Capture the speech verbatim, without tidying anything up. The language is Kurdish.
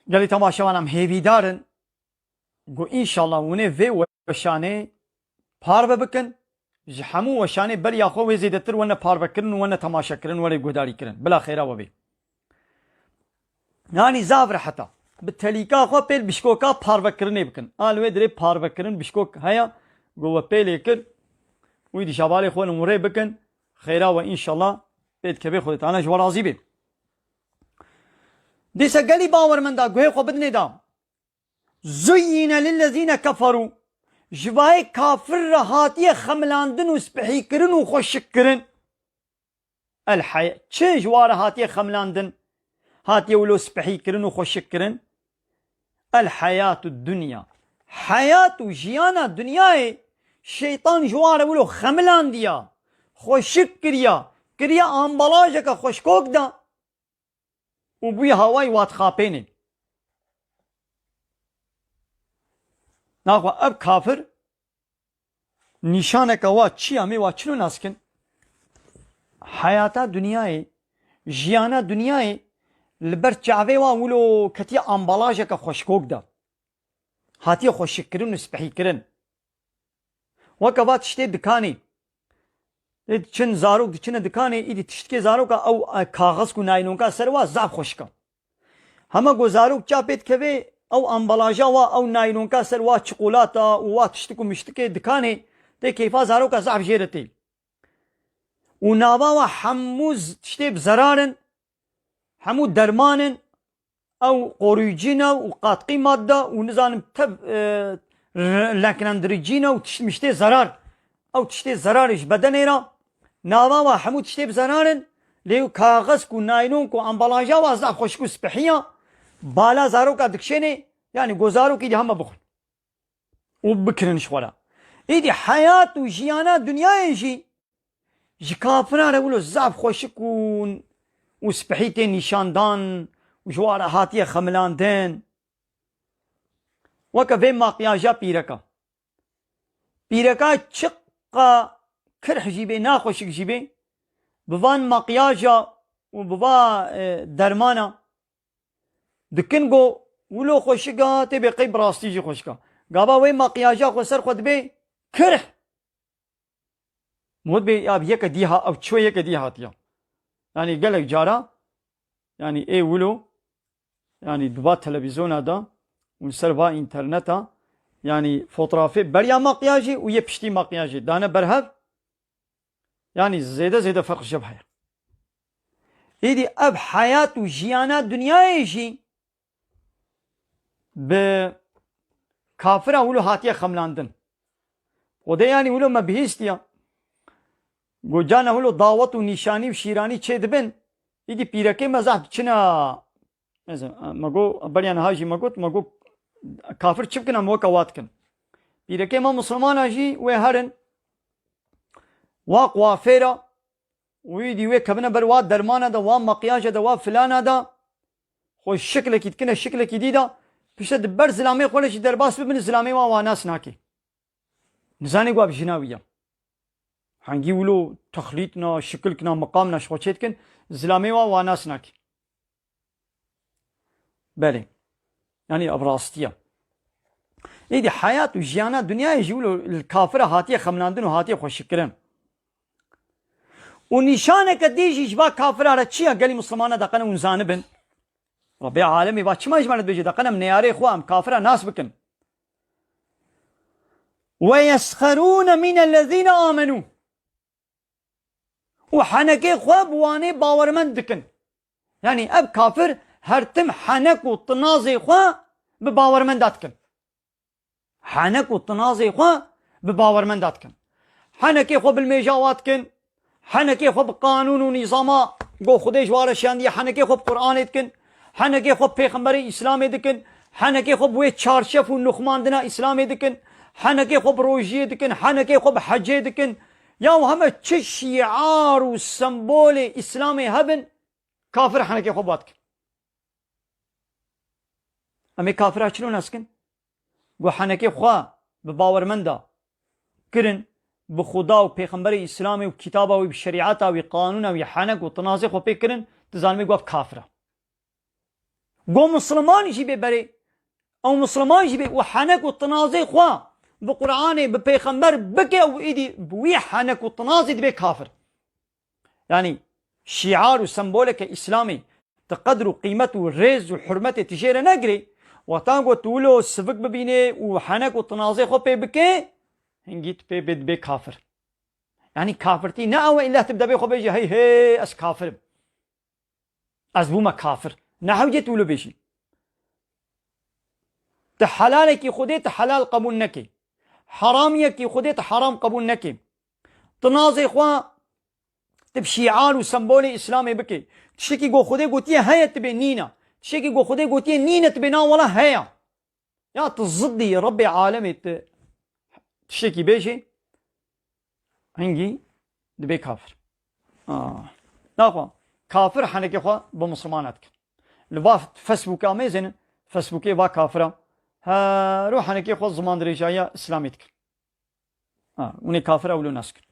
Gelî temaşevan em hêvîdar in ku înşallah hûnê vê weşanê parve bikin, ji hemû weşanê beriya xwe wê zêdetir wene parvekirin û wene temaşekirin, were guhdarîkirin. Bila xêra we bê. Yanî zaf reheta. Bi telîka xwe pêl bişkoka parvekirinê bikin. A li wê dirê parvekirin bişkok heye, ku we pêlê kir, wî dî şabalê xwe li rê bikin, xêra we înşallah pê dikeve, Xwedê Teala ji we razî bê. Dîse gelî bawermenda guhê xwe bidinê da. Zuyyine lillezîne keferû. Ji vayê kafir re hatiye xemilandin û spihîkirin û xweşikkirin. El haya-, çi ji wa re hatiye xemilandin? Hatiye wilo spihîkirin û xweşikkirin? El hayatu dunya. Heyat û jiyana dinyayê şeytan ji wa re wilo xemilandiya, xweşik kiriya, kiriya ambalajeke xweşkok da. Û bûye hawayî wat xapênê. Naxwe ev kafir nîşaneke wa çi ya, em ê wa çilo nas kin? Heyata dinyayê, jiyana dinyayê li ber çavê wa wilo ketiye ambalajeke xweşkok de. Hatiye xweşikkirin û spehîkirin. Weke va tiştê dikanê. Lê diçin zarok diçine dikanê, îdî tiştikê zaroka ew, e, kaxizk û naylonka ser wa zaf xweşik e. Hema ku zarok ça pê dikeve, ew ambalaja wa, ew naylonka ser wa çikolata û wa tiştik û miştikê dikanê, tê keyfa zaroka zaf jê re tê. Û nava wa hemû z-, tiştê bi zerar in, hemû derman in, ew qoruyucî ne û katkî madde û nizanim tev, e, r-, lenklendiricî ne û tişt miştê zerar. Ew tiştê zerarê ji bedenê re, nava wa hemû tiştê bi zerar in, lê ew kaxizk û naylonk û ambalaja wa zaf xweşik û spihiya, bala zaroka dikişênê, yanî ku zarokî dî hema bixwin û bikirin ji xwe re. Îdî heyat û jiyana dinyayê jî ji kafiran re wilo zaf xweşik û, û spehî tê nîşandan û ji wan re hatiye xemilandin. Weke vê makyaja pîreka. Pîreka çiqa kirh jî bê, naxweşik jî bê, bi van makyaja û bi va, e, dermana dikin ku wilo xweşik a, tê bê qey bi rastî jî xweşik a. Gava wê makyaja xwe ser xwe dibê kirh. Mut bê ya bi yeke dî ha, ew çi yeke dî hatiye. Yanî gelek cara, yanî ê wilo, yanî di va televîzyona de û li ser va înterneta, yanî fotoğrafê beriya makyajê û yê piştî makyajê dane berhev, yanî zêde zêde ferq ji hev heye. Îdî ev heyat û jiyana dinyayê jî bi kafira wilo hatiye xemlandin. Xwedê yanî wilo me bihîstiya. Go cana wilo dawet û nîşanî û şîranî çê dibin, îdî pîrekê me zaf diçine. Nizim, me go, beriya niha jî me got, me got, kafir çi bikin, em weke wa dikin. Pîrekê me misilmana jî wê herin, wa kuafêra, û îdî wê kevine ber wa dermana de, wa makyaja de, wa filana de, xwe şiklekî dikine, şiklekî dî de, pişte di ber zilamê xwe re jî derbas bibin, zilamê wa wa nas nake. Nizanî ku ev jina wî ye. Hengî wilo texlît na, şikilk na, miqam na ji xwe çê dikin, zilamê wa wa nas nake. Belê. Yanî ev rastî ye. Êdî heyat û jiyana dinyayê jî wilo li kafira hatiye xemlandin û hatiye xweşikkirin. Û nîşaneke dî jî ji va kafira re çi ye, gelî misilmana de qene hûn zanibin? Rebê alemê va çima ji me re dibêje, de qene em neyarê xwe, em kafira nas bikin. Ve yesxerûne mînellezîne amenû. Û henekê xwe bi wanê bawermend dikin. Yanî ev kafir her tim henek û tinazê xwe bi bawermenda dikin. Henek û tinazê xwe bi bawermenda dikin. Henekê xwe bi limêja wa dikin. Henekê xwe bi qanûn û nîzama ku Xwedê ji wa re şandiye, henekê xwe bi Qur'anê dikin. Henekê xwe bi Pêxemberê Îslamê dikin. Henekê xwe bi wê çarşef û nuxmandina Îslamê dikin. Henekê xwe bi rojiyê dikin. Henekê xwe bi hecê dikin. Ya heme çi şiar û sembolê Îslamê hebin, kafir henekê xwe bi wa dikin. Em ê kafira çilo nas kin? Ku henekê xwe bi bawermenda kirin, bi Xuda û Pêxemberê Îslamê û kitaba wî, bi şerîeta wî, qanûna wî, henek û tinazê xwe pê kirin, tu zanibê ku ev kafir e. Go Misliman jî bê berê. Ew Misliman jî bê û henek û tinazê xwe bi Qur'anê, bi pêxember bike û êdî bi wî henek û tinazê dibe kafir. Yanî şiar û semboleke Îslamê ti qedr û qîmet û rêz û hurmetê ti jê re negirê, wextan ku tu wilo sivik bibînê û henek û tinazê xwe pê bike, hingî tu pê bê dibê kafir. Yanî kafirtî ne ew e îlla tu bi debê xwe bêjî, hey hey, ez kafir im. Ez bûme kafir. Ne hewcê tu wilo bêjî. Ti helalekî Xwedê ti helal qebûl nekê. Heramiyekî Xwedê ti heram qebûl nekê. Tinazê xwe ti bi şiar û sembolê Îslamê bikê. Tiştekî ku Xwedê gotiye heye, ti bê nîne. Tiştekî ku Xwedê gotiye nîne, ti bê na wela heye. Ya tu ziddî Rebbê alemê, tu tiştekî bêjê, hingî dibê kafir. Ah. Naxwe, kafir henekê xwe bi Mislimana dike. Li va Facebookê amêzênin, Facebookê va kafira. Her û henekê xwe ziman dirêjayiya Îslamê dikin. Ha, hûn ê kafira wilo nas kin.